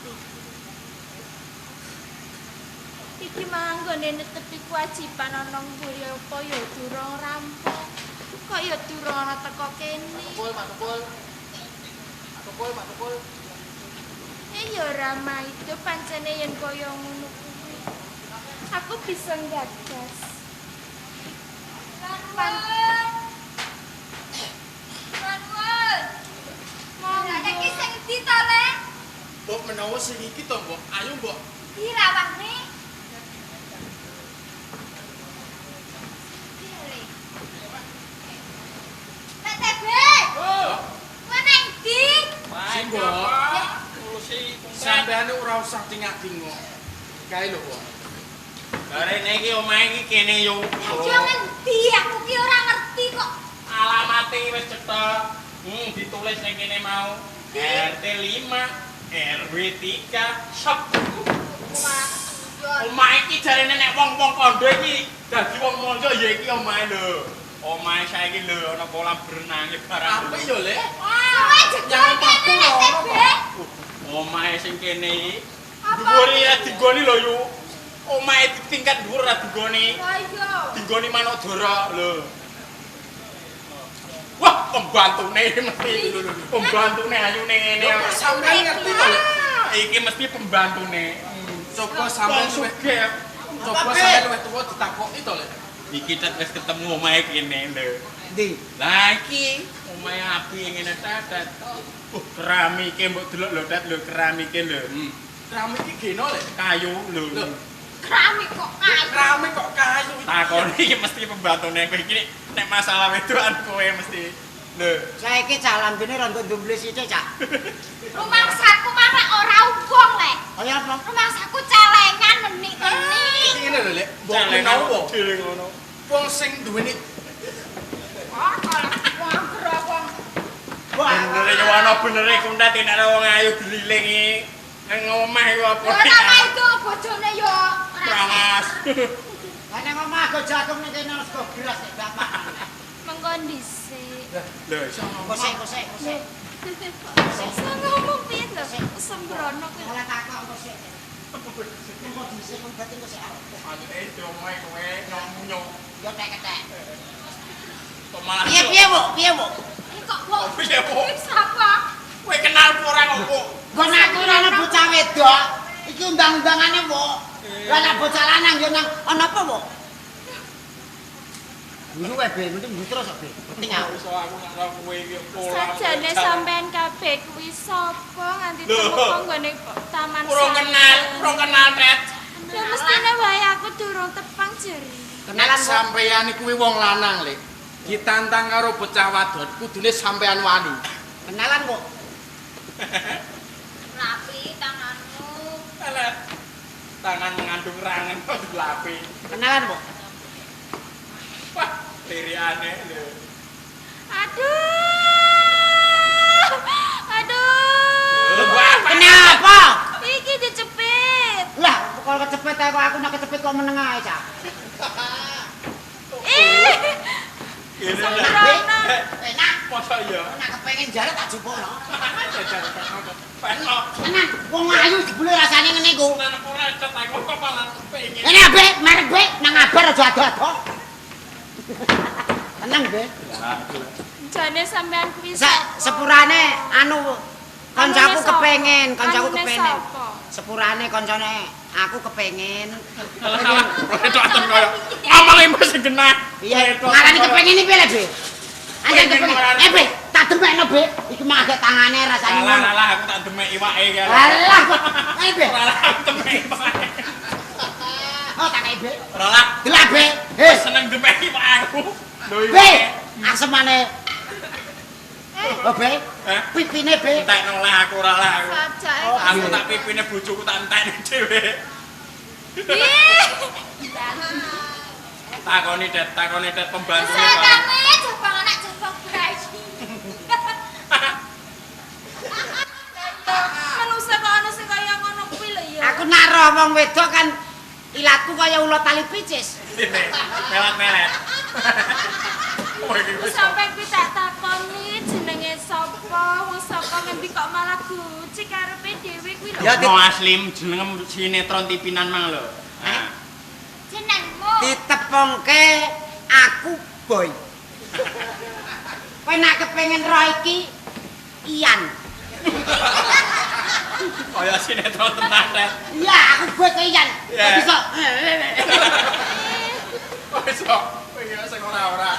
ngerti. Iki manggone netepi kewajiban ana mburi apa ya durung rampung. Kok ya durung ana teko kene. Tukul, Mak Tukul. Mak Tukul, Mak Tukul. Ya ora maido pancene yen kaya ngono kuwi. Aku bisa nggagas. Nuwun. Monggo iki sing ndi to, Le? Mbok menawa sing iki to, Mbok. Ayo, Mbok. Ndi rawahne? Pak TB. Oh. Kowe nang ndi? Sing, Mbok. Sampeyan ora usah tingak-tingok. Kae lho, Mbok. Barene iki omahe iki kene yo. Yo ngendi aku ki ora ngerti kok. Alamate wis cetha. Ditulis ning kene mau. RT 5 RW 3 Sop. Omahe iki jarene nek wong-wong kandha iki dadi wong monco ya iki omahe lho. Omahe saiki lho ana kolam berenange barang. Apik yo, Le. Kowe jebul kene nek TB. Omahe sing kene iki dhuwur iki dinggoni lho yu. Omahe tingkat dhuwur ora dinggoni. Ha iya. Dinggoni manuk dara lho. Wah, pembantune mesti. Pembantune ayune ngene. Lho, sampeyan ngerti to, Le? Iki mesti pembantune. Coba sampeyan Wong sugih. Coba sampeyan luwih tuwa ditakoki to, Le. Iki tet wis ketemu omahe kene lho. Ndi? Lah iki omahe api ngene tet. Keramike mbok delok lho tet lho keramike lho. Keramik iki geno, Le. Kayu lho. Lho, Keramik kok kayu. keramik kok kayu iki. Takoni iki mesti pembantune kowe iki nek masalah wedokan kowe mesti. Lho, Saiki cah lambene rontok ndumble sithik, Cak. Rumangsaku malah ora wong, Le. Kaya apa? Rumangsaku celengan menik-menik. Iki ngene lho, Le. Mbok celengan menawa dhewe ngono. wong sing duweni Wah, kalau wong wong. Benere yo ana benere kuntet nek ana wong ayu dililingi nang omah iku apa. Ora maido bojone yo ora. Prangas. Lah nang omah go jagung ning kene sego beras nek bapak. Mengko dhisik. Lho, iso ngomong. Kosek, kosek, kosek. Iso ngomong piye to? Sembrono kuwi. Malah takok kosek. Mengko dhisik kon berarti kosek arep. Ayo diomongi kowe nyok-nyok. Yo tek-tek. Kok malah Piye piye, Bu? Piye, Bu? Iki kok wong. Piye, Bu? Sapa? Kowe kenal apa ora kok, Bu? Nggon aku ora ana bocah wedok. Iki undang-undangane, Bu. Lah nek bocah lanang yo nang ana apa, Bu? Guru wae be, mending mbut terus be. Penting aku. Iso aku nek ora kowe iki pola. Sajane sampean kabeh kuwi sapa nganti Lho. temu nggone taman Urung kenal, urung kenal, Tet. Ya mestine wae aku durung tepang jere. Kenalan, Bu. sampeyan kuwi wong lanang, Le. Ditantang karo bocah wadon, kudune sampeyan wani. Kenalan, Bu. Rapi tanganmu. Alah. Tangan mengandung rangen kok dilapi. Kenalan, Bu. Wah, lirikane lho. Aduh. Aduh. Lho, wah, Kenapa? Iki dicepit. Lah, kalau kecepet ae kok aku nek kecepet kok meneng ae, Cak. Ih, Ngene lho. sembrono. Enak. Masa iya? Nek kepengin jarak tak jupukno. Jajan peno. Tenan, wong ayu jebule rasane ngene iku. Tenan ora cet aku kok malah kepengin. Ngene abe, merek be, nang abar aja ado-ado. Tenang be. Jane sampean kuwi Sepurane anu kancaku Anune sapa? kepengin, kancaku Anune kepengin. sapa? Sepurane kancane aku kepengin. Alah, retokan koyo ngomong mesti genah. Iya, ngarani kepengin iki piye le, Be? Anjen Kepengin kepengin. ora- Eh, Be, tak demekno, Be. Iki mah agak tangane rasane Alah, ngono. alah aku tak demek iwake iki. Alah, kok. Ayo, Be. Alah, aku demek iwake. Oh, tak kei, Be. Alah, Delak, Be. Heh, seneng demek iwak aku. Lho Be. iwake. Asemane. Oh, Be. Eh? Pipine, Be. Entek noleh aku ora lah aku. Sajake Oh, kok. Aku tak pipine bojoku tak entekne dhewe. Ih. Takoni Det, takoni Det pembantune. Pak. Setane jabang anak jabang bayi. Manusa kok ana sing kaya ngono kuwi lho ya. Aku nak roh wong wedok kan ilatku kaya ulo tali picis. Melat-melet. Kowe iki wis Sampai kuwi tak takoni jenenge sapa, wong saka ngendi kok malah guci karepe dhewe kuwi lho. Ya no aslim jenenge sinetron tipinan mang lho. Hah? Jenengmu. Ditepungke aku Boy. Kowe nek kepengin roh iki Ian. Kaya sinetron tenan rek. Iya, aku Boy ke Ian. Yeah. Bisa. Kok iso? Kowe iki sing ora-ora.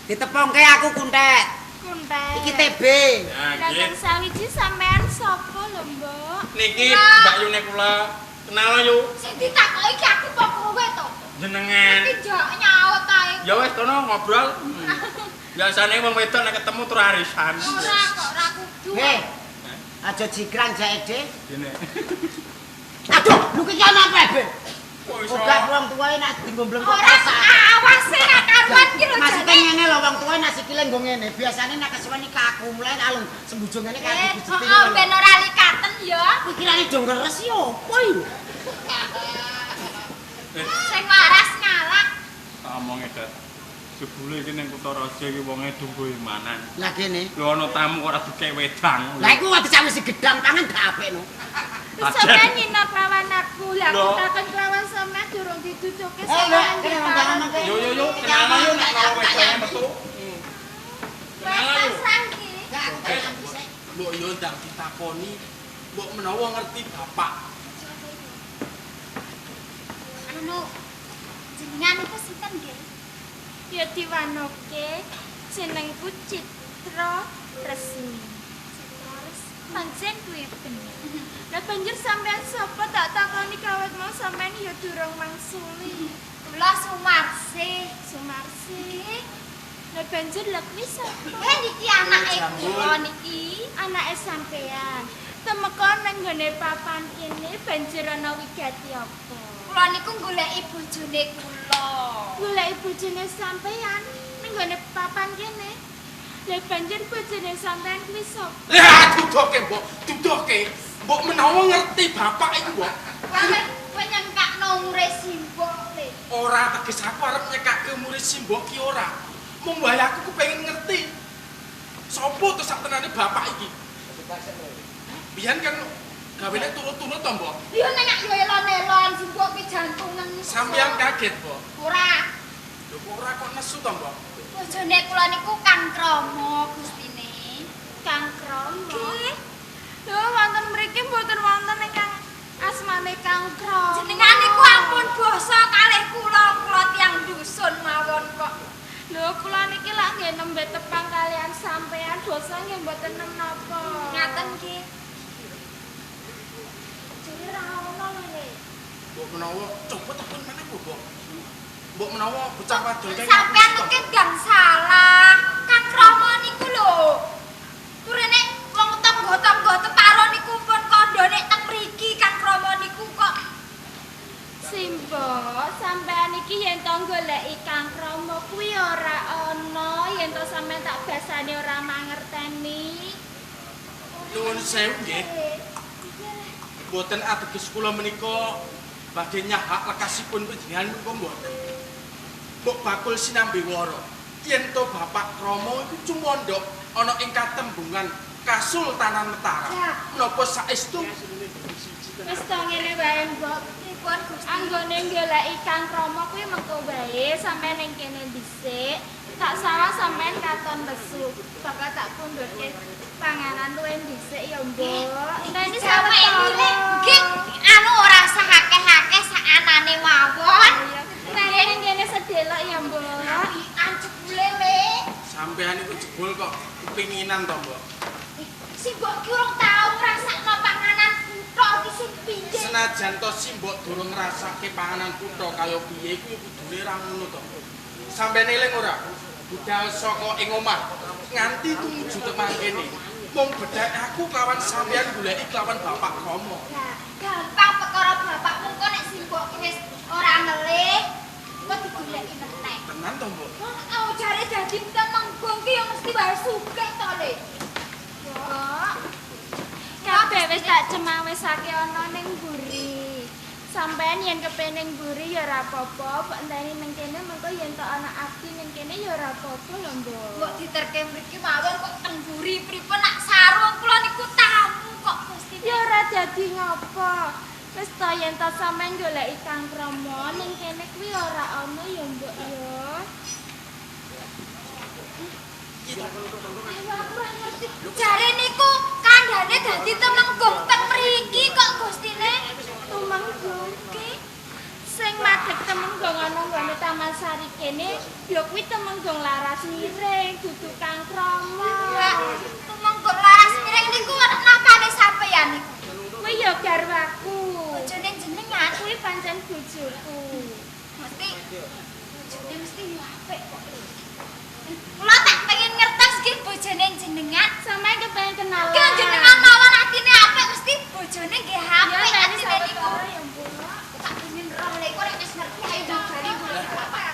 Ditepungke aku Kuntet. Kuntet. Iki TB. Ya Lah nggih. kang sawiji sampean sapa lho, Mbok? Niki Mbak Yune kula. Kenal yu Sing ditakoki iki aku apa kowe to? jenengan. Iki jok nyaut ae. Ya wis kono ngobrol. Biasane wong wedok nek ketemu terus arisan. Ora kok ora kudu. Hei. Aja jigran jake, Dik. Dene. Aduh, lu ki ana apa, Ben? Kok iso? Ora wong tuwae nek digombleng kok Ora awase ra karuan ki lho Maksudnya jane. ngene lho wong tuwae nek sikile nggo ngene, biasane nek kesuwen iki kaku, mulai alung sembujo ngene kaku Eh, dijeti. heeh ben ora likaten ya. Pikirane do ngeres ya apa iki? Sing waras ngalak. Tak omonge, Det. Jebule iki ning Kutha Raja iki wonge dunggo imanan. Lah kene. Lho ana tamu kok ora dikek wedang. Lah iku waktu sawise gedang pangan gak apik no. Sampeyan nyinap lawan aku, lah aku Lho. takon kelawan sampean durung diduduke Eh, lho, sampean kene diparani. undangan mangke. Yo yo yo, kenal yo nek kalau wedange metu. Wis Kenal yo. pasrah iki. Gak aku tak nyambi sik. Mbok yo ndang ditakoni. Mbok menawa ngerti bapak. Anu jenengan iku sinten nggih? Ya diwanoke jenengku Citra Resmi. Citra Resmi. Pancen kuwi bener. Lah banjur sampean sapa tak takoni kawit mau sampean ya durung mangsuli. Kula Sumarsih. Sumarsi. Lah banjur lha kuwi sapa? Eh niki anake kula niki. Anake sampean. Temeka nang nggone papan kene banjur ana wigati apa? Kula niku goleki bojone kula. Goleki bojone sampean ning nggone papan kene. Lah banjur bojone sampean kuwi sapa? Lah dudoke, Mbok, dudoke. Mbok menawa ngerti bapak iku, Mbok. Kowe nyengkakno umure simbok le. Ora teges aku arep nyekake umure simbok ki ora. Mung wae aku kepengin ngerti. Sopo to sak tenane bapak iki? Biyen kan gawene turut-turut to, Mbok. Ya nek yo elon-elon simbok ki jantungan. Sampeyan kaget, Mbok. Ora. Lho kok ora kok nesu to, Mbok? Bojone kula niku Kang Kromo Gustine. Kang Kromo. Nggih. Lho wonten mriki mboten wonten ingkang asmane Kang Kromo. Jenengan niku ampun basa kalih kula, kula tiyang dusun mawon kok. Lho kula niki lak nggih nembe tepang kalian sampean basa nggih mboten nem napa. Ngaten nggih. Jare ra ono lho Le. Mbok menawa coba takon maneh, Mbok. Mbok menawa bocah wadon kae Sampeyan mungkin gang salah. Kang Kromo niku lho. Turene wong tangga-tangga teparo niku pun kandha nek teng mriki Kang Kromo niku kok. Simbo, sampean iki yen to goleki Kang Kromo kuwi ora ana, yen to sampean tak basane ora mangerteni. Nuwun sewu nggih. Mboten ateges kula menika badhe nyahak lekasipun panjenengan menika mboten. Mbok bakul sinambi wara. Yen to Bapak Kromo iku cumandhak ana ing katembungan Kasultanan Mataram. Menapa saestu Wis to ngene wae, Mbok. Pripun Gusti? Anggone goleki Kang Kromo kuwi mengko wae sampean ning kene dhisik. Tak sawah sampean katon lesu. Bakal tak pundhutke panganan luwih dhisik ya, Mbok. Enteni Sampe sawetara. nggih anu ora usah akeh-akeh sakanane mawon. Enteni ning kene sedelok ya, Mbok. Apian jebule le. Sampean iku jebul kok kepinginan to, Mbok. Simbok ki urung tau ngrasakno panganan kutha iki sing piye. Senajan to simbok durung ngrasake panganan kutha kaya piye iku kudune ra ngono to. Sampeyan eling ora? Budal saka ing omah nganti tumuju tekan kene. Mung bedhek aku kelawan sampeyan goleki kelawan Bapak Kromo. Lah, gampang perkara bapakmu kok nek simbok ki wis ora ngelih, kok digoleki meneh. Tenan to, Mbok? Oh, jare dadi temenggung ki ya mesti wae sugih to, Le. Mbok. Kabeh wis tak cemawesake ana ning mburi. Sampeyan yen kepengin mburi ya ora apa-apa, mbok enteni ning kene mengko yen tok ana abdi ning kene ya ora apa-apa lho, Mbok. Mbok diterke mriki mawon kok teng mburi pripun nak sarung kula niku tamu kok Gusti. Ya ora dadi ngopo. Wis to yen to sampeyan goleki Kang Krama ning kene kuwi ora ana ya, Mbok ya. Ayo aku ora ngerti. Jare niku kandhane dadi temenggung teng mriki kok Gustine. Tumenggung ki sing madhep temenggung ana nggone Taman Sari kene ya kuwi Temenggung Laras Miring dudu Kang Krama. Tumenggung Laras Miring niku napane sampeyan niku? Kuwi ya garwaku. Bojone jenengan kuwi pancen bojoku. Mesti bojone mesti yo apik kok. Kula tak pengen ngertos nggih bojone jenengan. Sampeyan kepengin kenalan. Nggih jenengan mawon atine apik mesti bojone nggih apik atine niku. Tak pengen roh lek kok nek wis ngerti ayo ndang bali golek bapak.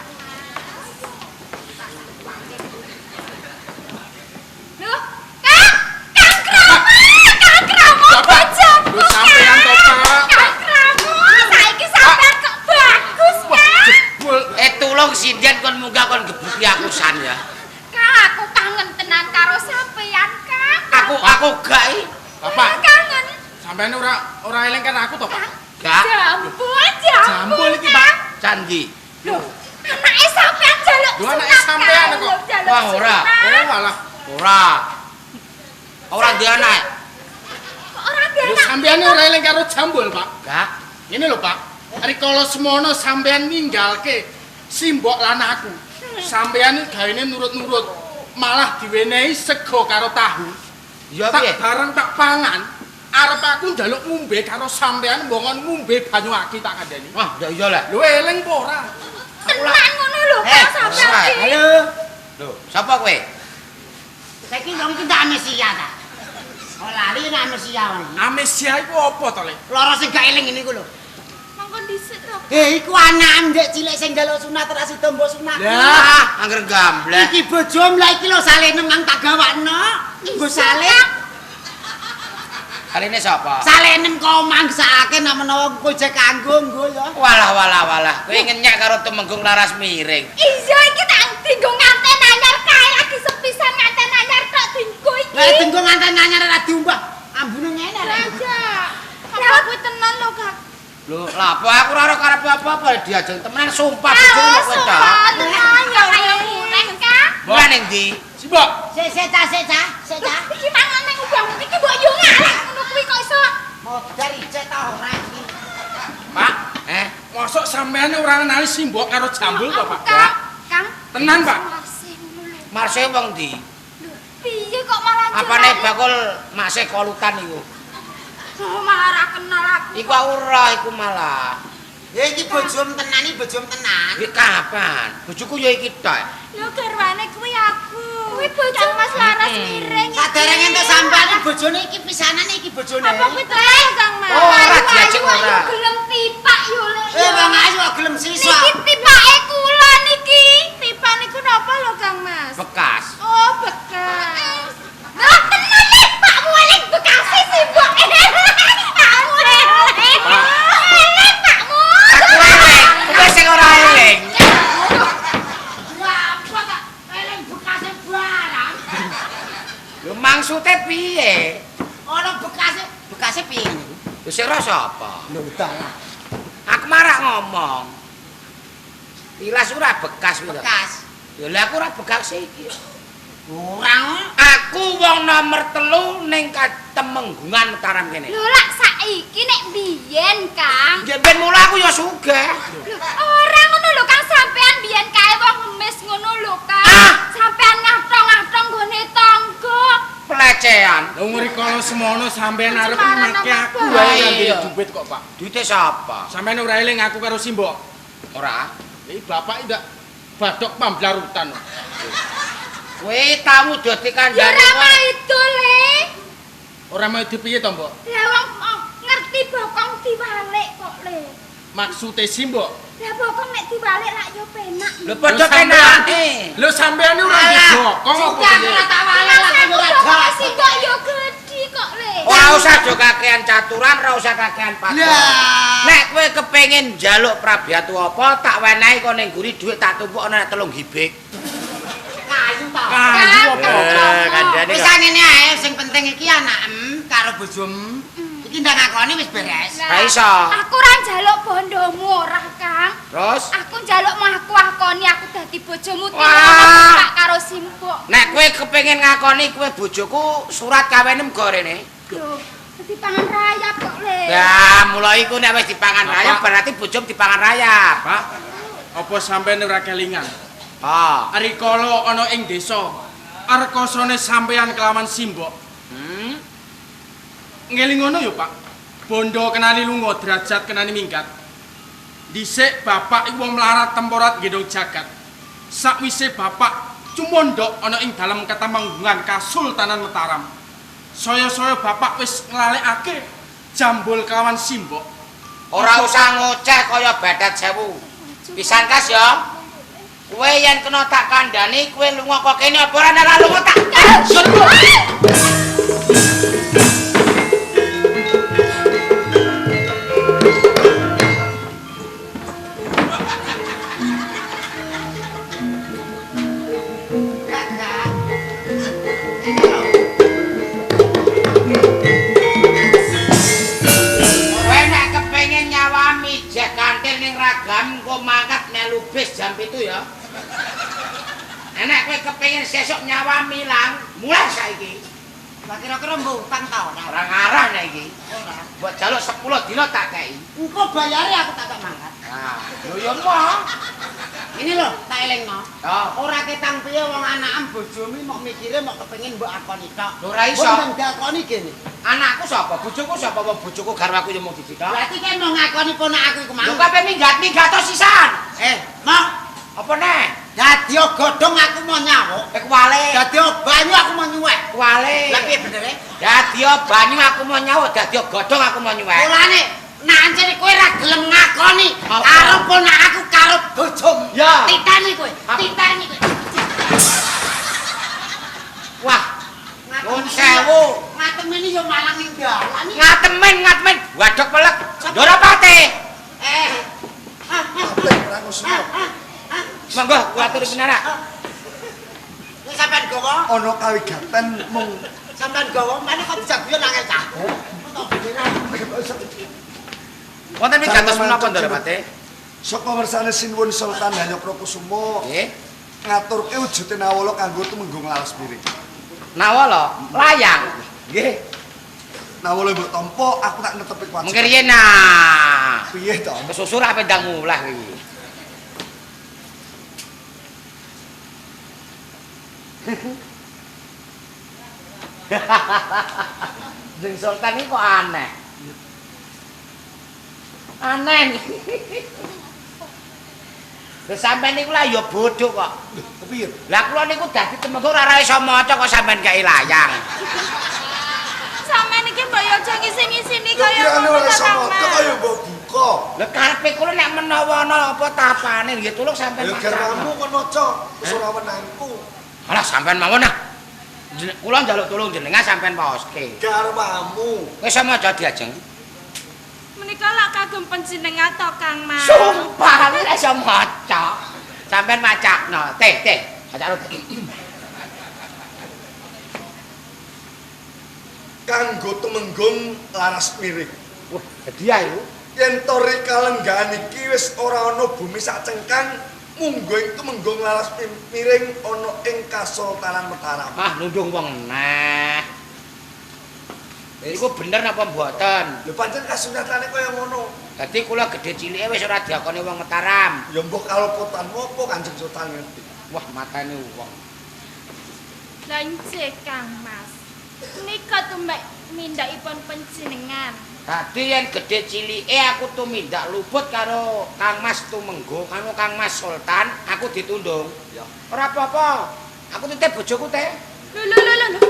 Loh, Kang, Kang Krama, Kang Krama bojoku. Sampeyan to, Pak. Kang Krama, saiki sampeyan kok bagus, Kang. Tulung sinden kon munggah kon gebuki aku san ya. Kang, aku kangen tenan karo sampeyan, Kang. Aku gak iki. Bapak. Kangen. Sampeyan ora eling kan aku to, Pak? Gak. Jambul, jambul iki, Pak. Candi. Loh, anake sampeyan njaluk sunat. Lho, anake sampeyan kok. Wah, ora. Oh, walah. Ora. Ora duwe anak. Kok ora duwe anak? Lho, sampeyan ora eling karo Jambul, Pak? Gak. Ngene lho, Pak. Rikala semono sampeyan ninggalke simbok lan aku. Sampeyan iki gaene nurut-nurut, malah diwenehi sego karo tahu. Ya piye? Tak bareng tak pangan. Arep aku njaluk ngombe karo sampeyan mbongon ngombe banyu aki tak kandhani. Wah, ndak iya lah. Lho eling apa ora? Tenan ngono lho, Kang sampeyan iki. Halo. Lho, sapa kowe? Saiki wong iki ndak amnesia ta? Oh lali nek amnesia wong iki. Amnesia iku apa to, Le? Lara sing gak eling ngene iku lho. Mongko dhisik to. Iku anak ndek cilik sing njaluk sunat ora sida mbok sunat. Lah, angger gambleh. Iki bojom lah iki lho salene mang tak gawakno. Nggo saleh. Kaline sapa? Salenem kok mangsake nek menawa kowe jek kanggo nggo ya. Walah walah walah. Kowe ngenyak karo Temenggung Laras Miring. Iya iki tak dinggo nganten anyar kae lagi sepisan nganten anyar tok dinggo iki. Lah dinggo nganten anyar ora diumbah. Ambune ngene lho. Raja. Apa kuwi tenan lho, Kak? Lho, lha apa aku ora ora karep apa-apa diajeng temenan sumpah bojomu kok kowe ta. Tenan ya kaya muleh, Kak. Muleh ning ndi? Simbok. Sik sik ta sik ta, sik ta. Iki mangan nang ubang iki mbok yo ngaleh ngono kuwi kok iso. Modar ijek ta ora iki. Pak, mosok sampean ora kenali simbok karo Jambul to, Pak? Kang. Tenan, Pak. Marse wong ndi? Lho, piye kok malah apane bakul makse kolutan iku? Oh, malah ora kenal aku. Iku ora iku malah. Ya iki bojom tenan iki bojom tenan. Iki kapan? Bojoku ya iki tok. Lho garwane kuwi aku. Kuwi bojo Mas Laras Miring. Saderenge entuk sampean bojone iki pisanane iki bojone. Apa kuwi tenan, Kang Mas? Oh, ora diajeng ora. Gelem tipak yo lek. Wong ayu kok gelem sisa. Niki tipake kula niki. Tipak niku napa lho, Kang Mas? Bekas. Oh, bekas. Lah tenan lek pakmu eling bekase sih, Mbok. Pakmu eling. Eling pakmu. Aku eling. Kowe sing ora eling. Lah apa tak eling bekase barang. Lho maksute piye? Ana bekase, bekase piye niku? Lho sing rasa apa? Lho dalah. Aku marah ngomong. Ilas ora bekas kuwi. Bekas. Ya lah aku ora bekas iki. Ora ngono. Aku wong nomor 3 ning Temenggungan Mataram kene. Lho lak saiki nek biyen, Kang. Nggih ben mula aku ya sugih. Lho ora ngono lho Kang, sampean biyen kae wong ngemis ngono lho, Kang. Sampean ngathong-ngathong nggone tangga. Pelecehan. Lho ngrikala semono sampean arep ngake aku wae ngambil duit kok, Pak. Duite sapa? Sampean ora eling aku karo simbok. Ora. Iki bapak ndak badhok pamblarutan. Kowe tamu dadi kandhane. Ya ora maido, Le. Ora maido piye to, Mbok? Lah wong ngerti bokong diwalik kok, Le. Maksude simbok? Lah bokong nek diwalik lak yo penak. Lho padha penake. Lho sampean ora ndek bokong apa piye? Ora tak walik lak yo ora. Simbok yo gedhi kok. kok le. Ora usah do kakean caturan, ora usah kakean patok. Nek kowe kepengin njaluk prabyatu apa, tak wenehi ko ning guri dhuwit tak tumpuk ana 3 hibik. Kayu ta. Kayu apa? Kandhane. Wis ngene ae, sing penting iki anakem karo bojomu. Iki ndang ngakoni wis beres. Ra iso. Aku ora njaluk bondomu ora, Kang. Terus? Aku njaluk mah aku akoni aku dadi bojomu timbang Pak karo Simbok. Nek kowe kepengin ngakoni kowe bojoku, surat kawine mgo rene. Lho, dipangan rayap kok le. Lah, mulai iku nek wis dipangan rayap berarti bojomu dipangan rayap. Pak, apa sampeyan ora kelingan? Ah. Rikala ana ing desa, arkasane sampeyan kelawan Simbok. Ngeling ngono ya, Pak. Bondo kenani lunga, derajat kenani minggat. Dhisik bapak iku wong melarat temporat gendong jagat. Sakwise bapak cumondhok ana ing dalem ketemenggungan Kasultanan Mataram. Saya-saya bapak wis nglalekake jambul kelawan Simbok. Ora usah ngoceh kaya badat sewu. Pisan kas ya. Kowe yen kena tak kandhani kowe lunga kok kene apa ora nek lunga tak sut. Kowe nek kepengin nyawa mijeh kantil ning ragam engko mangkat melu bis jam 7 ya. Nek kowe kepengin sesuk nyawa milang, mulai saiki. Lah kira-kira mbok utang ta ora? Ora ngarah nek iki. Ora. Mbok jaluk 10 dina tak kei. Engko bayare aku tak mangkat. Nah, lho ya moh. Ini lho, tak elingno. Ora ketang piye wong anakem bojomu mok mikire mok kepengin mbok akoni tok. Lho ora iso. Mbok diakoni kene. Anakku sapa? Bojoku sapa? Wong bojoku garwaku ya mung siji tok. Berarti kan mau ngakoni ponakku iku mang. Lho kabeh minggat-minggat to sisan. Mok. Apa neh? Dadi godhong aku mau nyawuk. Kuwale. Dadi banyu aku mau nyuwek. Kuwale. Lah piye benere? Dadi banyu aku mau nyawuk, dadi godhong aku mau nyuwek. Mulane nek ancene kowe ora gelem ngakoni karo ponakku karo bojomu. Titani kowe, titani kowe. Wah. Nuwun sewu. Ngatemen yo malang ning dalan. Ngatemen, ngatemen. Wadok pelek. Ndoro pate. Monggo kula aturi pinarak. Wis sampean gawa ana kawigaten mung sampean gawa mane kok dijaguyon angel cah. Wonten wigatos menapa Ndoro Pate? Saka wersane Sinuwun Sultan Hanyokrokusumo. Nggih. Ngaturke wujude Nawala kanggo tumenggung laras miring. Nawala layang. Nggih. Nawala mbok tampa aku tak netepi kewajiban. Mengke riyen nah. Piye to? Kesusu ra pendang mulah iki. Jeng Sultan ini kok aneh. Aneh. Lha sampean niku lah ya bodoh kok. Lho, kepiye? Lah kula niku dadi temenggung ora iso maca kok sampean kei layang. Sampean iki mbok yo aja ngisi-ngisini kaya ngono ora iso maca kaya mbok buka. Lha karepe kula nek menawa ana apa tapane nggih tulung sampean. Lha garwamu kon maca wis ora wenangku. Alah sampean mawon ah. Kula njaluk tulung jenengan sampean waoske. Garwamu. Wis maca diajeng. Menika lak kagem panjenengan to Kang Mas. Sumpah ora iso maca. Sampean macakno. Teh, teh. Macakno. Kanggo tumenggung laras miring. Wah, hadiah iku. Yen to rika lenggahan iki wis ora ana bumi sak cengkang, munggo ing tumenggung laras miring ana ing Kasultanan Mataram. Ah, nundung wong neh. Iku bener napa mboten? Lho pancen kasunyatane kaya ngono. Dadi kula gedhe cilike wis ora diakoni wong Mataram. Ya mbok kalopotanmu apa Kanjeng Sultan ngerti. Wah, matane wong. Lah nggih Kang Mas. Menika tumbak mindakipun panjenengan. Dadi yen gedhe cilike aku tumindak luput karo Kang Mas Tumenggung, karo Kang Mas Sultan, aku ditundung. Ya. Ora apa-apa. Aku titip bojoku teh. Lho lho lho lho.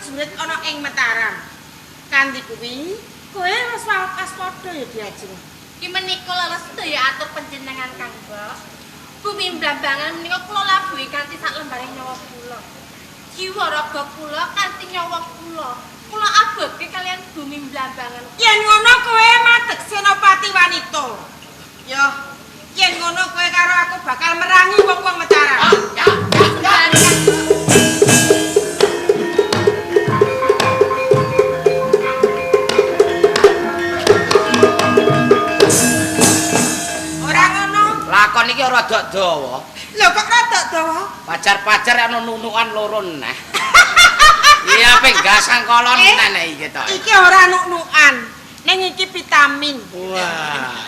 prajurit ana ing Mataram. Kanthi kuwi, kowe wis waspada ya Diajeng. Ki menika leres sedaya atur panjenengan Kang Mbok. Bumi Blambangan menika kula labuhi kanthi sak lembaring nyawa kula. Jiwa raga kula kanthi nyawa kula. Kula abotke kalian bumi Blambangan. Yen ngono kowe madeg senopati wanita. Ya, yen ngono kowe karo aku bakal merangi wong-wong Mataram. Ya, ya, ya. Ora ngono. Lakon iki rada dawa. Lho kok rada dawa? Pacar-pacar ana nunukan loro neh. Iya ape gasang kolon neh nek iki to. Iki ora nunukan, ning iki vitamin. Wah.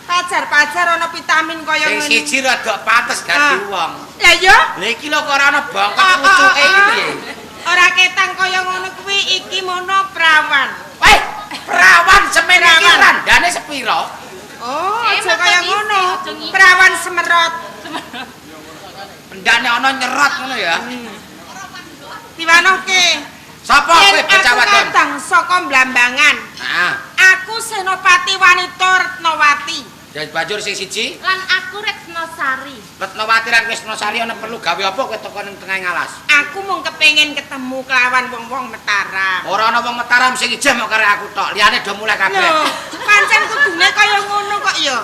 Pacar-pacar ana vitamin kaya Sing ngene. siji rada pantes dadi wong. Lah iya, Lha iki lho kok ora ana bongkot pucuke iki piye? Ora ketang kaya ngono kuwi iki mono prawan. Weh, prawan semene iki Prawan. randane sepira? Oh, aja mata kaya ngisi, ngono. aja ngisi. Prawan semerot. Pendane ana nyerot ngono ya. Diwanohke. Sapa kowe Yen bocah aku wadon? kadang saka Blambangan. Heeh. Aku Senopati Wanita Retnawati. Banjur sing siji Lan aku Retnosari. Retnawati lan Wisnusari ana perlu gawe apa kowe teko ning tengah ngalas? Aku mung kepengin ketemu kelawan wong-wong Mataram. Ora ana wong Mataram sing ijeh mok karo aku tok, liyane do mulih kabeh. Lho, pancen kudune kaya ngono kok ya.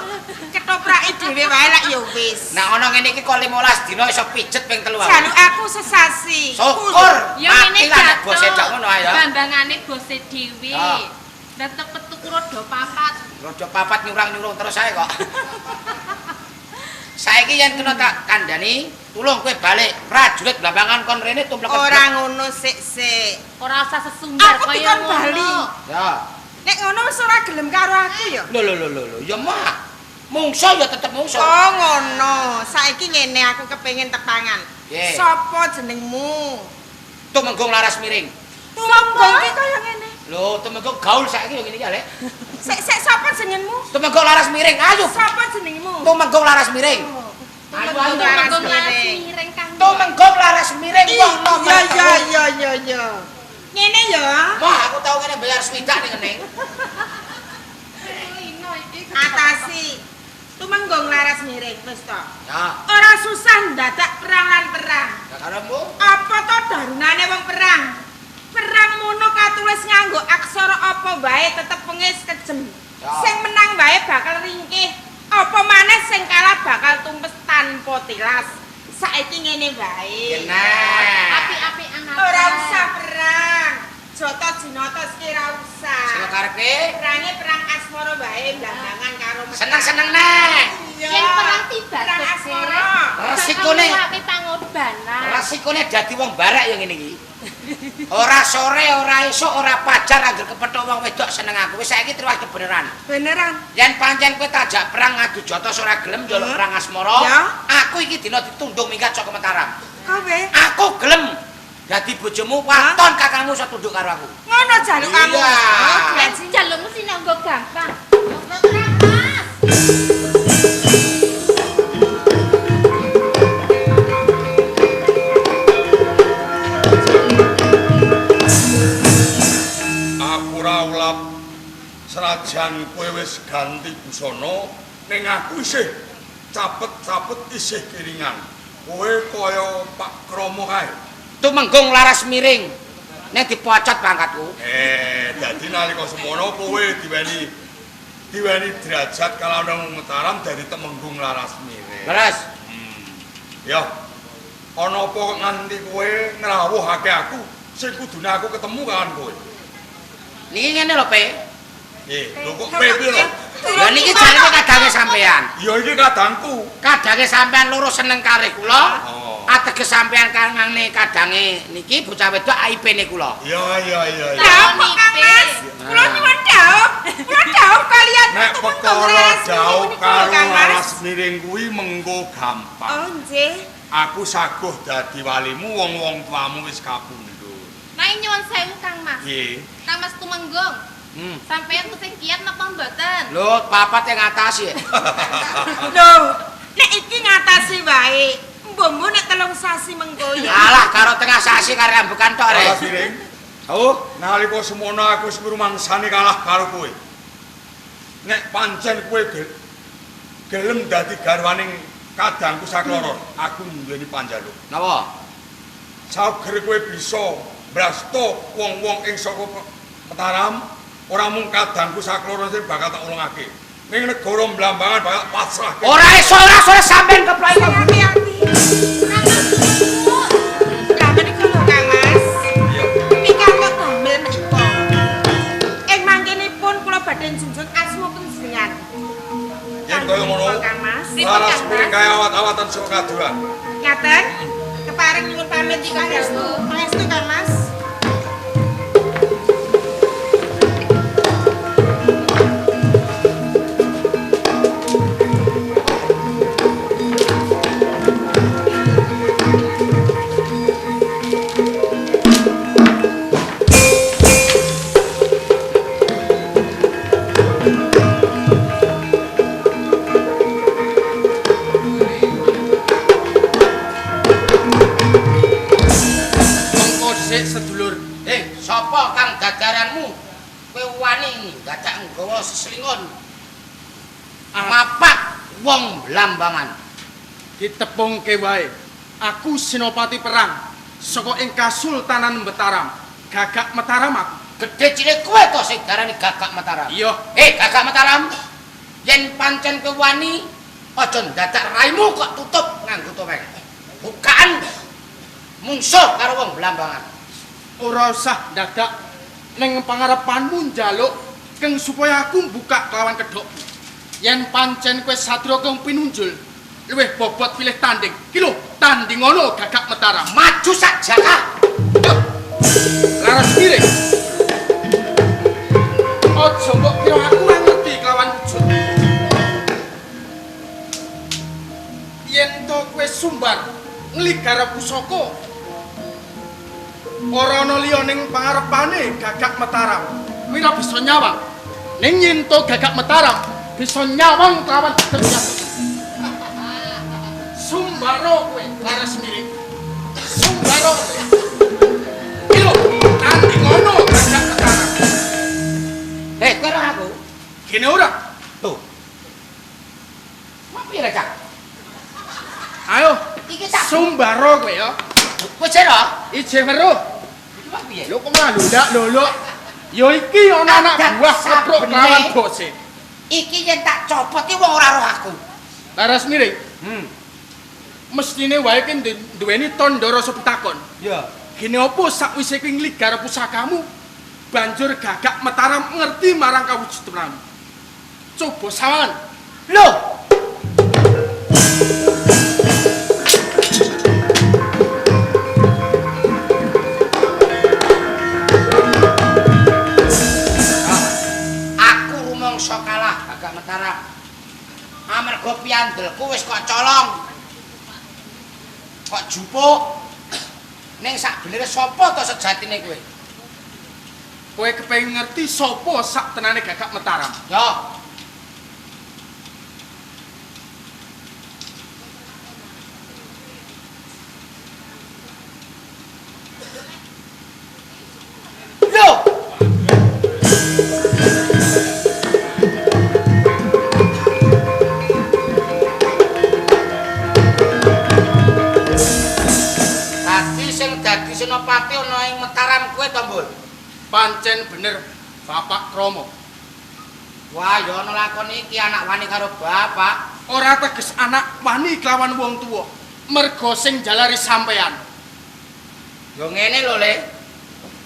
Ketoprake dhewe wae lak ya wis. Nek ana ngene iki kok 15 dina iso pijet ping 3 aku. Jaluk aku sesasi. Syukur. Ya ngene Mati lah nek bose tok ngono ae ya. Bambangane bose dhewe. Ya. Lah petuku roda papat. Roda papat nyurang-nyurung terus ae kok. Saiki yen kena tak kandhani, tulung kowe balik prajurit Blambangan kon rene tumplek. Ora ngono sik-sik. Ora usah sesumbar Aku kaya dikon ngono. bali. Ya. Nek ngono wis ora gelem karo aku ya. Lho lho lho lho, ya mah. Mungso ya tetep mungso. Oh ngono. Saiki ngene aku kepengin tepangan. Piye? Sapa jenengmu? Tumenggung Laras Miring. Tumenggung ki kaya ngene. Lho, Tumenggung gaul saiki yo ngene iki Lek. Sik sik sapa jenengmu? Tumenggung Laras Miring, ayo. Sapa jenengmu? Tumenggung Laras Miring. Ayo ayo. Laras Tumenggung Laras Miring. Miring Kang. Tumenggung Laras Miring wong nomor. Iya iya iya iya iya. Ngene ya. Wah, aku tau ngene bayar swidak ning ngene. Atasi Tumenggung Laras Miring wis to. Ya. Ora susah ndadak perang lan perang. Ya karepmu. Apa to darunane wong perang? Perang mono katulis nganggo aksara apa wae tetep pengis kejem. Ya. Sing menang wae bakal ringkih. Apa maneh sing kalah bakal tumpes tanpa tilas. Saiki ngene wae. Genah. Apik-apikan aja. Ora usah perang. Jata jinata iki ora usah. Sing karepe Perange perang asmara wae blambangan karo Mataram. seneng-seneng neh. Iya. Yen perang tiba Perang asmara. Resikone api pangorbanan. resikone dadi wong barak ya ngene iki. Ora sore, ora esuk, ora pacar angger kepethuk wong wedok seneng aku. Wis saiki triwas kebeneran. Beneran. Yen pancen kowe tajak perang ngadu jotos ora gelem njaluk perang asmara, Ya. aku iki dina ditundung minggat saka Mataram. Kowe Aku gelem dadi bojomu waton kakangmu iso tunduk karo aku. ngono jalukamu. Iya. Oh, Yen jalukmu sinangga gampang. Monggo Kang Mas. Aku ora ulap senajan kowe wis ganti busana ning aku isih capet-capet isih kiringan. Kowe kaya Pak Kromo kae. Tumenggung Laras Miring. Nek dipocot pangkatku. Dadi nalika semono kowe diweni derajat kalawan Mataram dadi Temenggung Laras Miring. Leres. Ya. Ana apa kok nganti kowe ngrawuhake aku sing kudune aku ketemu kawan kowe. Niki ngene lho, Pe. Lho kok pe piye lho? Lah niki jarene kadange sampean. Ya iki kadangku. Kadange sampean loro seneng kalih kula. Oh. Ateges sampean kangane kadange niki bocah wedok AIP-ne kula. Iya iya iya. iya. Dhaup kok Kang Mas. Kula nyuwun dhaup. Kula dhaup kalian Nek Tumenggung perkara Laras Miring jauh niku lho, karo Kang Mas. Laras Miring kuwi mengko gampang. Oh nggih. Aku saguh dadi walimu wong-wong tuamu wis kapundhut. Nah nyuwun sewu Kang Mas. Nggih. Kang Mas Tumenggung. Sampeyan tesih kiat napa mboten? Lho, papat yang ngatasi. Lho, nek iki ngatasi wae. Mbombo nek 3 sasi mengko ya. Alah, karo tengah sasi karo ambekan tok, Rek. Laras Miring. Oh, nalika semono aku wis ngrumangsani kalah karo kowe. Nek pancen kowe gelem dadi garwaning kadangku sakloron, aku nduweni panjaluk. Napa? Sauger kowe bisa mbrasta wong-wong ing saka Mataram, ora mung kadangku sakloron sing bakal tak ulungake. Ning negara Blambangan bakal pasrahke. Ora iso, ora iso sampean keploki Sing ati-ati. Lah menika lho Kang Mas. Iya. Pikantuk damel menika. Ing mangkenipun kula badhe njunjung asma panjenengan. Yen kaya ngono, Kang Mas. Pripun, laras Kang piring Mas? kaya awat-awatan saka kaduran. Ngaten. Kepareng nyuwun pamit iki pangestu. Pangestu Kang Mas. Mengko sik sedulur. Sapa kang dadaranmu? Kowe wani dadak nggawa seslingon. Mapak wong Blambangan. Ditepungke wae. Aku senopati perang saka ing Kasultanan Mataram. Gagak Mataram aku. Gedhe cilik kowe to sing darani Gagak Mataram. Iya. Gagak Mataram. Yen pancen kowe wani aja ndadak raimu kok tutup nganggo topeng. Bukaan mungsuh karo wong Blambangan. Ora usah ndadak ning pangarepanmu njaluk keng supaya aku buka kelawan kedhokmu. Yen pancen kowe satria kang pinunjul, luwih bobot pilih tanding. Ki lho, tanding ngono Gagak Mataram. Maju sak jaka. Laras miring. Aja mbok kira aku ora ngerti kelawan wujud. Yen to kowe sumbar ngligara pusaka, ora ana liya ning pangarepane Gagak Mataram. Kuwi ora bisa nyawang. Ning yen to Gagak Mataram bisa nyawang kelawan ternyata. Sumbaro kowe laras miring. Sumbaro kowe. Iki lho, tanding ngono Gagak Mataram. Kowe ora aku. Gene ora? Tuh. Mau piye, Cak? Ayo, Iki tak sumbaro kowe ya. Kowe jero? Ijeh weruh. Iki mah piye? Lho kok malah lolak-lolok. Ya iki ana anak buah keprok kelawan bose. Iki yen tak copot iki wong ora roh aku. Laras miring. Mestine wae ki duweni tandha rasa pitakon. Iya. Gene apa sakwise kowe ngligar pusakamu, banjur Gagak Mataram ngerti marang kawujudanmu. Coba sawangan. Lho, aku rumangsa kalah Gagak Mataram. Amarga piandelku wis kok colong. Kok jupuk. Ning sak benere sapa to sejatine kowe? Kowe kepengin ngerti sapa sak tenane Gagak Mataram? Ya. Lho. Dadi sing dadi senopati ana ing Mataram kowe to, Mbul? Pancen bener Bapak Kromo. Wah, ya ana lakon iki anak wani karo bapak. Ora teges anak wani kelawan wong tuwa. Merga sing jalari sampean. Ya ngene lho, Le.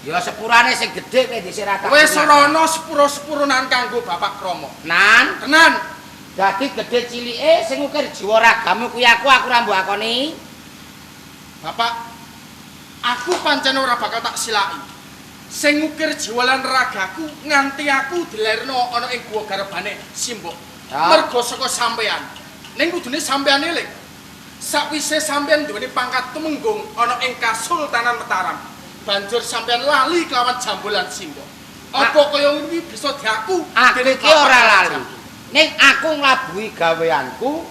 Ya sepurane sing gedhe kowe dhisik ra tak. Wis ora ana sepuro-sepuronan kanggo Bapak Kromo. Nan, Tenan. dadi gedhe cilike sing ngukir jiwa ragamu kuwi aku ora mbok akoni. Bapak, aku pancen ora bakal tak silaki. Sing ngukir jiwa lan ragaku nganti aku dilerno ana ing guwa garbane Simbok. Merga saka sampean. Ning kudune sampean eling. Sakwise sampean duweni pangkat tumenggung ana ing Kasultanan Mataram, banjur sampean lali kelawan jambulan Simbok. Apa kaya ngono iki bisa diaku? Aku iki ora lali. Ning aku nglabuhi gaweanku,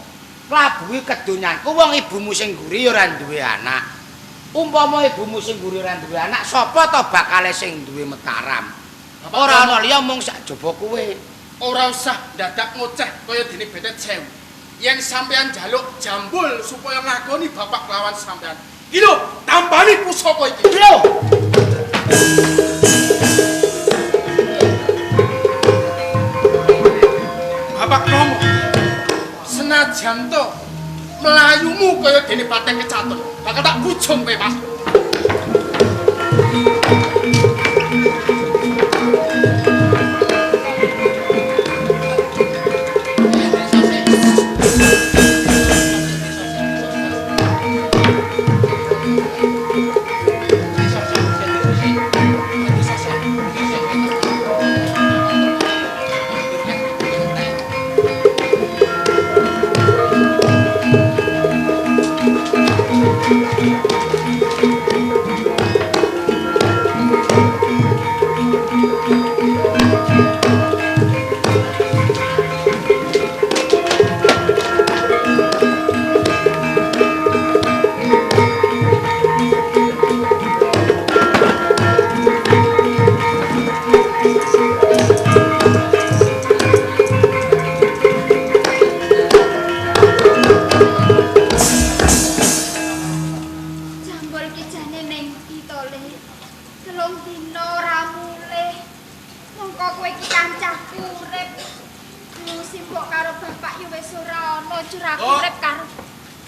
nglabuhi kedonyanku, wong ibumu sing guri ya ora duwe anak. Umpama ibumu sing mburi ora duwe anak, sapa to bakale sing duwe Mataram? Ora ana liya mung sak jaba kowe. Ora usah dadak ngoceh kaya dene betet sewu. Yen sampean njaluk jambul supaya ngakoni bapak kelawan sampean. Iki lho, tampani pusaka iki. Lho. Bapak Kromo, senajan to mlayumu kaya dene pateng kecaton, bakal tak bujung kowe, Mas.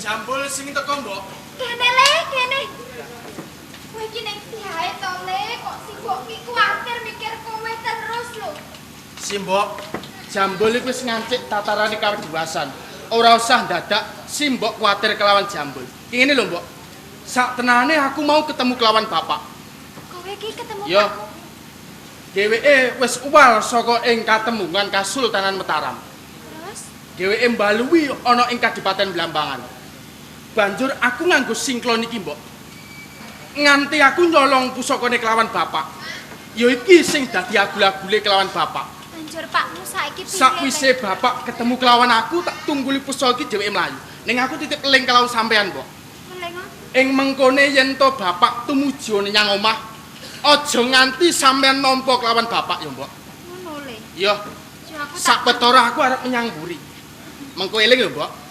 Jambul sing teko, Mbok. Kene le, kene. Kowe iki ning pihae to, Le? Kok simbok ki kuwatir mikir kowe terus lho. Simbok, Jambul iku wis ngancik tatarane kawediwasan. Ora usah dadak simbok kuwatir kelawan Jambul. Ngene lho, Mbok. Sak tenane aku mau ketemu kelawan bapak. Kowe iki ketemu yo. Dheweke wis uwal saka ing katemungan Kasultanan Mataram. Terus? Dheweke mbaluwi ana ing Kadipaten Blambangan. Banjur aku nganggo singklon iki, Mbok. Nganti aku nyolong pusakane kelawan bapak. Ya iki sing dadi agul-agule kelawan bapak. Banjur pakmu saiki piye? Sakwise bapak ketemu kelawan aku, tak tungguli pusaka iki dheweke mlayu. Ning aku titip eling kelawan sampean, Mbok. Eling apa? Ing mengkone yen to bapak tumuju nyang omah, aja nganti sampean nampa kelawan bapak ya, Mbok. Ngono le. Iya. Sak petara aku arep menyang mburi. Mengko eling lho, Mbok.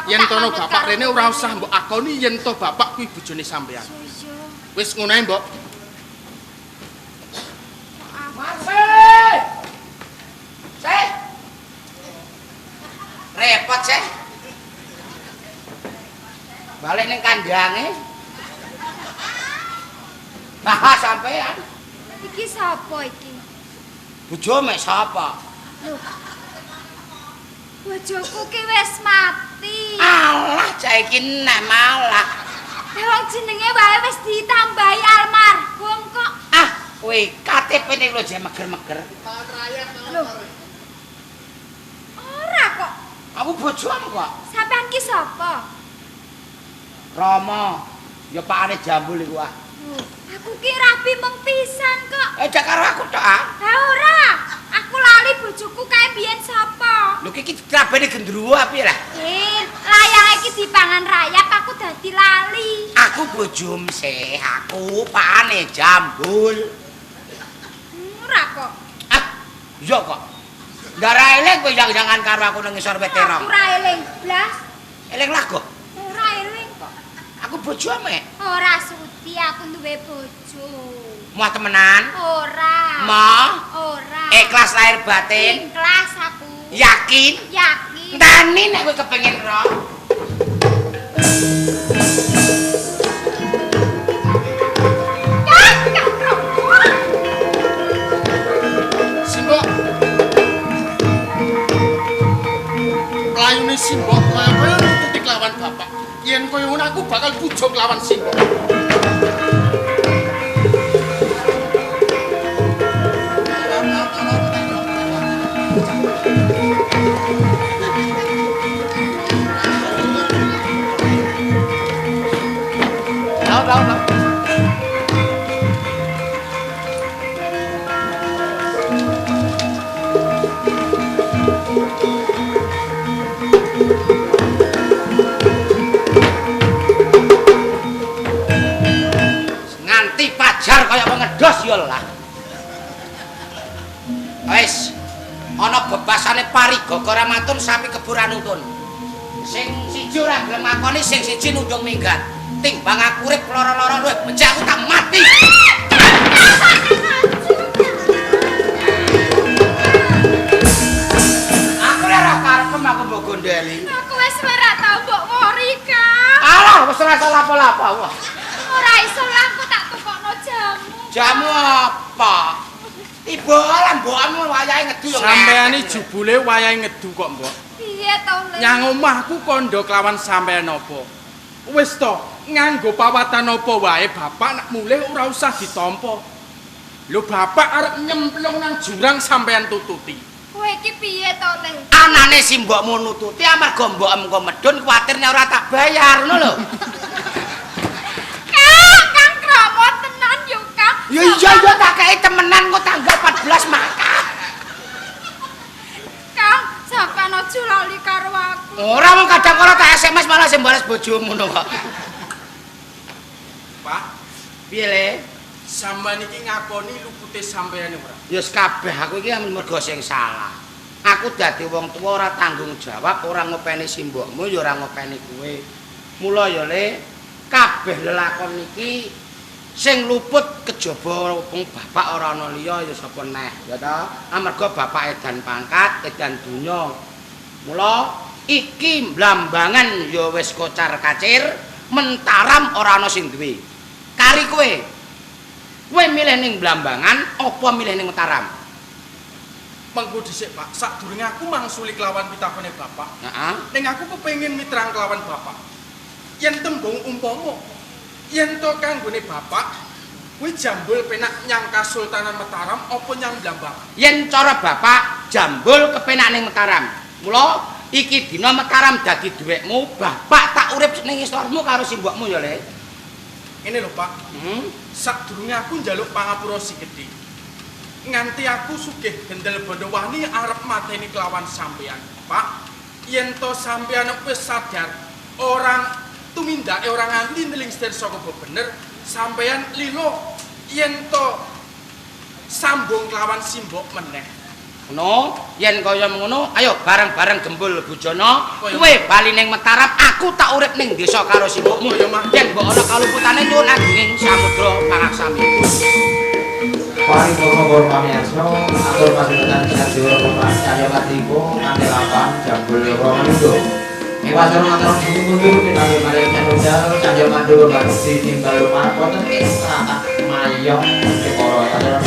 Yen tono bapak rene ora usah mbok akoni yen to bapak kuwi bojone sampean. Wis ngono ae, Mbok. Marse. Seh. Repot, Seh. Balik ning kandange. Bah sampean. Iki sapa iki? Bojo mek sapa? Lho. Bojoku ki wis mati. Alah, saiki nek malah. Lah wong jenenge wae wis ditambahi almarhum kok. Ah, kowe KTP-ne lho jek meger-meger. Lho. Ora kok. Aku bojomu kok. Sampean ki sapa? Rama, ya pakane Jambul iku ah. Aku ki rabi mung pisan kok. Eh, jak karo aku tok ah. Ha ora. Aku lali bojoku kae biyen sapa? Lho iki trabene gendruwo apa lah? Layang iki dipangan rayap aku dadi lali. Aku bojomu sih, aku pakane Jambul. Ora kok. Ah, iya kok. Ndara eling kowe jangan-jangan karo aku nang ngisor wit terong. Aku ora eling blas. Eling lah kok. Ora eling kok. Aku bojomu. Ora sudi aku duwe bojo. Muah temenan? Ora. Moh? Ora. Ikhlas lahir batin? Ikhlas aku. Yakin? Yakin. Entani nek kowe kepengin roh. Simbok. Mlayune simbok kaya-kaya nututi kelawan bapak. Yen kaya ngono aku bakal bujung lawan simbok. Lau. Dos ya lah. Wis ana bebasane parigaga Ramatun sapi kebo ra nuntun. Sing siji ora gelem ngakoni, sing siji nundung minggat. Timbang aku urip lara-lara luwih becik aku tak mati. Aku ora karepem aku mbok gondeli. Aku wis ora tau mbok wori, Kang. Alah wis ora iso lapo-lapo. Ora iso lah aku tak tukokno jamu. Jamu apa? Ibu lah mbokmu wayahe ngedu yo. Sampeyan iki jebule wayahe ngedu kok, Mbok. Piye to, Le? Nyang omahku kandha kelawan sampeyan apa? Wis to, nganggo pawatan apa wae bapak nek mulih ora usah ditampa. Lho bapak arep nyemplung nang jurang sampeyan tututi. Kowe iki piye to, Le? Anane si mbokmu nututi amarga mbokmu kok medhun kuwatir nek ora tak bayar ngono lho. Kang, Kang Kromo tenan yo, Kang. Ya iya ya tak kei temenan kok tanggal 14 maka. Kang, sampeyan aja lali karo aku. Ora wong kadang ora tak SMS malah sing bales bojomu ngono kok. Pak, piye Le? Sampeyan iki ngakoni lupute sampeyan ora? Ya wis kabeh aku iki mergo sing salah. Aku dadi wong tuwa ora tanggung jawab, ora ngopeni simbokmu ya ora ngopeni kowe. Mula ya Le, kabeh lelakon iki sing luput kejaba wong bapak ora ana liya ya sapa neh ya ta, amarga bapak edan pangkat edan donya. Mula iki Blambangan ya wis kocar kacir, Mentaram ora ana sing duwe. Kari kowe, kowe milih ning Blambangan apa milih ning Mataram? Mengko dhisik Pak, sadurunge aku mangsuli kelawan pitakone bapak. Heeh. Ning aku kepengin mitrang kelawan bapak. Yen tembung umpama yen to kanggone bapak kuwi jambul penak nyang Kasultanan Mataram apa nyang Blambangan? Yen cara bapak jambul kepenak ning Mataram. Mula iki dina Mataram dadi duwekmu, bapak tak urip ning isormu karo simbokmu ya, Le. Ngene lho, Pak. Sadurunge aku njaluk pangapura sing gedhe. Nganti aku sugih gendel bondo wani arep mateni kelawan sampeyan, Pak. Yen to sampeyan wis sadar orang tumindake ora nganti nelingsir saka bener, sampeyan lilo yen to sambung kelawan simbok meneh. Ngono, yen kaya ngono, ayo bareng-bareng gembul bujana, kowe bali ning Mataram, aku tak urip ning desa karo simbokmu. Yen mbok ana kaluputane nyuwun agunging samudra pangaksami. Paripurna pamirsa, atur pasundan sajiwa bapak cahya kartiko kanthi lapan jambul Rama. Ing wasana ngatur mundur kinanti maring candal cahya mandura bagsi timbal lumarep wonten ing tlatah Mayong Jepara.